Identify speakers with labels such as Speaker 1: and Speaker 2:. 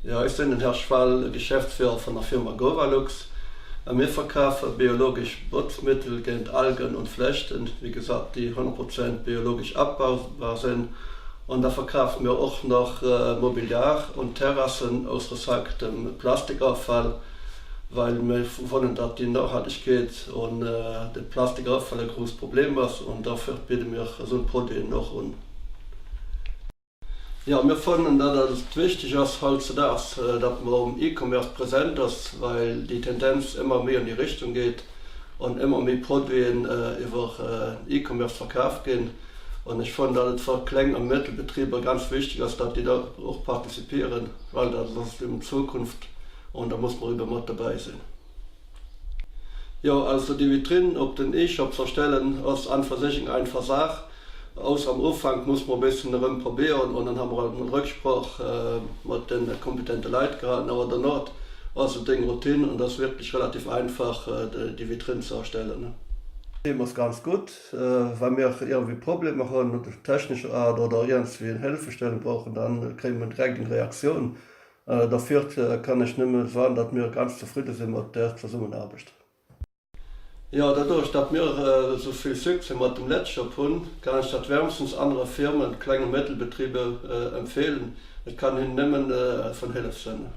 Speaker 1: Jo, ech sinn den Här Schwall, Geschäftsführer vun der Firma Govalux a mir verkafe biologesch Botzmittel géint Algen und Flechten, wéi gesat déi 100 Prozent biologesch abbaubar sinn. An da verkafe mir och nach Mobiliar und Terrassen aus recyceltem Plastikaffall, well mir fannen, datt déi Nohaltegkeet und de Plastikaffall e grousst Problem ass an dofir bidde mir esou Produiten och un. Jo, mir fannen, datt et wichteg ass hautzedaags, datt mer um E-Commerce present ass, well déi Tendenz ëmmer méi an déi Richtung geet an ëmmer méi Produiten iwwer E-Commerce verkaf ginn. An ech fannen, datt et fir Kleng a Mëttelbetriber ganz wichteg ass, datt déi da och partizipieren, well dat ass eben d'Zukunft an da muss mer ebe mat dobäi sinn. Jo, also déi Vitrine op den E-Shop z'erstellen ass an fir sech eng einfach Saach, ausser am Ufank muss mer e bëssen erëm probéieren an dann hu mer alt mol Rëcksproch mat de kompetente Leit gehalten, awer derno ass et eng Routine an et ass wierklech relativ einfach déi Vitrine ze erstellen. Team ass ganz gutt, wa mir iergendwéi Problemer hunn, technescher Art oder iergendswéi eng Hëlfestellung brauchen, dann kréie mer direkt eng Reaktioun. Derfir kann ech nëmme soen, datt mir ganz zefridde si mat där Zesummenaarbecht. Jo, doduerch datt mir esou vill Succès mat dem Letzshop hunn, kann ech dat wärmstens anere Firmen, Kleng a Mëttelbetriber, empfeelen. Et kann hinnen nëmmen vun Hëllef sinn.